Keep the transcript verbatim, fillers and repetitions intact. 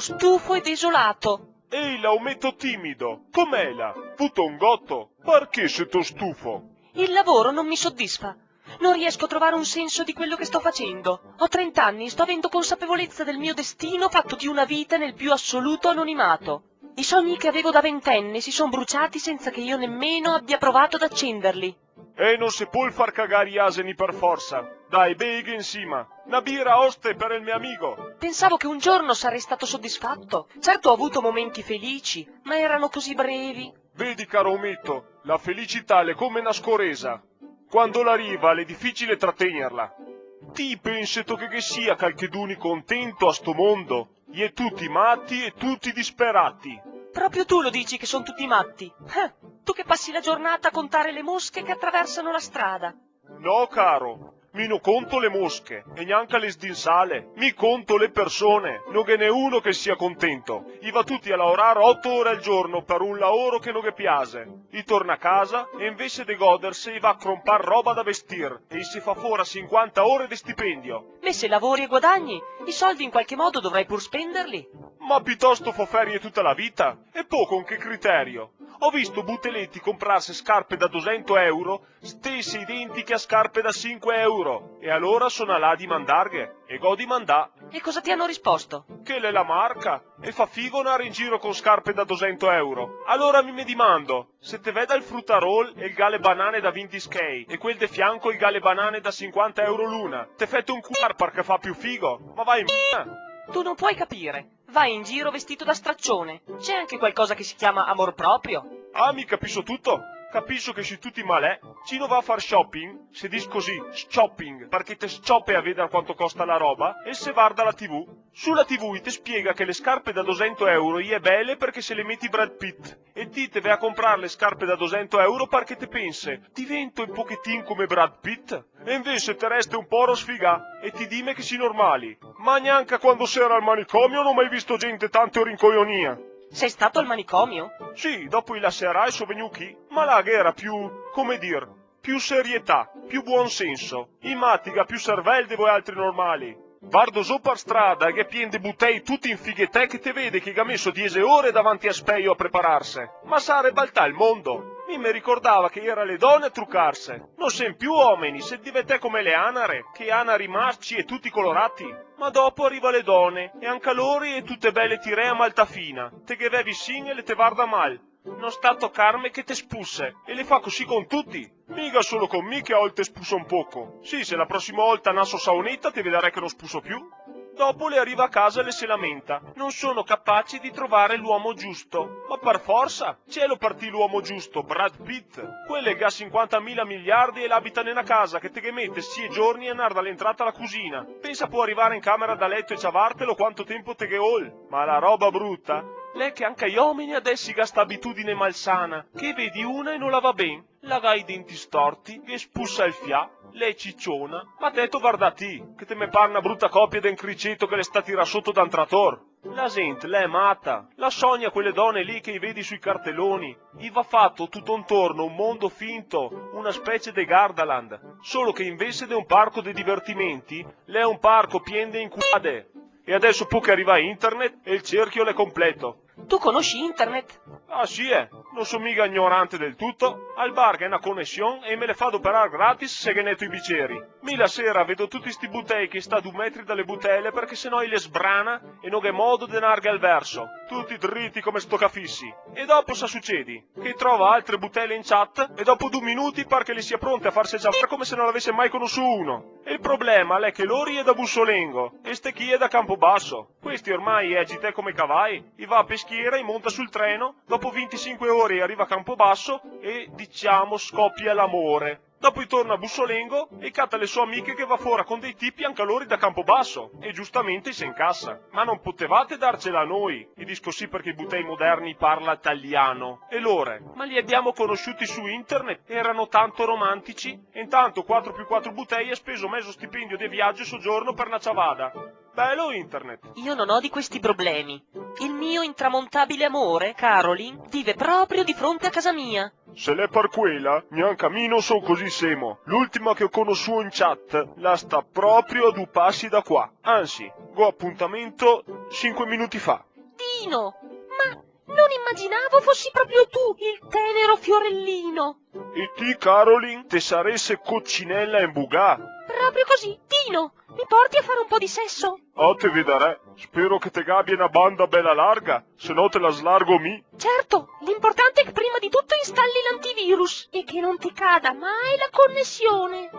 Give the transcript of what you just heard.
stufo e desolato. Ehi, l'ometo timido, com'ela? Vuto un goto? Parché seto stufo? Il lavoro non mi soddisfa. Non riesco a trovare un senso di quello che sto facendo. Ho trenta anni, sto avendo consapevolezza del mio destino fatto di una vita nel più assoluto anonimato. I sogni che avevo da ventenne si son bruciati senza che io nemmeno abbia provato ad accenderli. E no se pol far cagar i aseni par forsa. Dai, beghe insima. Na bira, oste, per el me amigo. Pensavo che un giorno sarei stato soddisfatto. Certo, ho avuto momenti felici, ma erano così brevi. Vedi, caro ometo, la felicità l'è come na scoresa. Quando la riva, l'è dificile trategnerla. Ti penseto che ghe sia calcheduni contento a sto mondo? I è tuti mati e tuti disperati. Proprio tu lo dici che son tutti matti? Eh, tu che passi la giornata a contare le mosche che attraversano la strada. No, caro, mi no conto le mosche, e gnanca le sdinsale. Mi conto le persone, no ghe n'è uno che sia contento. I va tuti a laorar oto ore al giorno par un laoro che no ghe piase. I torna a casa e invese de goderse i va a crompar roba da vestir e i se fa fora sinquanta ore de stipendio. Me se lavori e guadagni, i soldi in qualche modo dovrei pur spenderli. Ma pitosto fo ferie tuta la vita? E po con che criterio? Ho visto buteleti comprarse scarpe da dosento euro, stese identiche a scarpe da sinque euro, e alora so 'ndà là a dimandarghe, e go dimandà. E cosa ti hanno risposto? Che l'è la marca, e fa figo 'ndare in giro con scarpe da dosento euro. Alora mi me dimando, se te vè dal frutarol e el ga le banane da vinti schei, e quel de fianco el ga le banane da sinquanta euro l'una, te feto un cular parché fa più figo? Ma va in m-, Tu non puoi capire. Vai in giro vestito da straccione. C'è anche qualcosa che si chiama amor proprio. Ah, mi capiso tuto. Capiso che si tuti malè. Chi no va a far shopping, se dis così, shopping, parché te sciope a vedar quanto costa la roba, e se varda la T V. Su la T V i te spiega che le scarpe da dosento euro i è bele parché se le meti Brad Pitt. E ti te vè a comprar le scarpe da dosento euro parché te pense, divento un pochetin come Brad Pitt? E invese te reste un poro sfigà e ti dime che si normali. Ma gnanca quando s'era al manicomio no ho mai visto gente tanto rincoglionìa. Sei stato al manicomio? Sì, dopo i laserai so vegnù chi. Ma là gh'era più, come dir, più serietà, più buon senso. I mati ga più servel de voialtri normali. Vardo zo par strada e gh'è pien de butei tuti infighetè che te vede che i ga meso diese ore davanti a spejo a prepararse. Ma sarà baltà el mondo? Mi me ricordava che i era le done a trucarse. No sem più omeni, se diventè come le anare, che anari masci e tuti colorati. Ma dopo ariva le done, e anca lori e tute bele tirè a maltafina. Te ghe vè visin e le te varda mal. No sta tocarme che te spuse, e le fa così con tuti. Miga solo con mi che a olte spuso un poco. Sì, se la prosima olta naso saoneta te vedarè che no spuso più. Dopo le ariva a casa e le se lamenta. Non sono capace di trovare l'uomo giusto. Ma par forsa, cielo par ti l'uomo giusto, Brad Pitt. Quel el ga sinquantamila miliardi e l'abita ne na casa che te ghe mete sie giorni a 'ndar da l'entrata a la cusina. Pensa po' a rivare in camera da leto e ciavartelo quanto tempo te ghe vol. Ma la roba bruta l'è che anca i omeni adesi ga sta abitudine malsana, che vedi una e no la va ben, la ga i denti storti, che spusa el fià, l'è ciciona, ma te to varda ti, che te me par na bruta copia de un criceto che l'è sta tirà soto da un trator. La zente l'è mata, la sogna quele done lì che i vedi sui carteloni, i va fato tuto intorno un mondo finto, una specie de Gardaland, solo che invese de un parco de divertimenti, l'è un parco pien de inculade. E adeso po' che ariva internet e el cerchio l'è completo. Tu conosci internet? Ah, sì, eh. No so miga ignorante del tuto. Al bar gh'è na conesion e i me le fa doperar gratis se ghe neto i biceri. Mi la sera vedo tuti sti butei che sta a du metri da le butele parché se no i le sbrana e no gh'è modo de narghe al verso. Tuti driti come stocafisi. E dopo sa sucedi? Che i trova altre butele in chat e dopo du minuti par che le sia pronte a farse ciavar come se no l'avese mai conosù uno. E el problema l'è che lori i è da Bussolengo e ste chi i è da Campobasso. Questi ormai i è agitè come cavai, i va a peschiera, i monta sul treno, dopo vintisinque ore i ariva a Campobasso e, diciamo, scopia l'amore. Dopo i torna a Bussolengo e i cata le so amiche che va fora con dei tipi anca lori da Campobasso, e giustamente i se incasa. Ma non potevate darcela a noi, i dis così parché i butei moderni parla taliano. E lore? Ma li abbiamo conosciuti su internet, erano tanto romantici, e intanto quattro più quattro butei ha speso mezo stipendio de viaggio e sogiorno per na ciavada. Belo internet. Io non ho di questi problemi. Il mio intramontabile amore, Caroline, vive proprio di fronte a casa mia. Se l'è par quela, gnanca mi no so così semo. L'ultima che ho conossuo in chat la sta proprio a du pasi da qua. Anzi, go apuntamento sinque minuti fa. Tino, ma non immaginavo fossi proprio tu il tenero fiorellino. E ti, Caroline, te sarese cocinela inbugà? Proprio così, Tino, mi porti a fare un po' di sesso? Oh, te vedarè. Spero che te gabie na banda bela larga, se no te la slargo mi. Certo, l'importante è che prima di tutto installi l'antivirus e che non ti cada mai la connessione.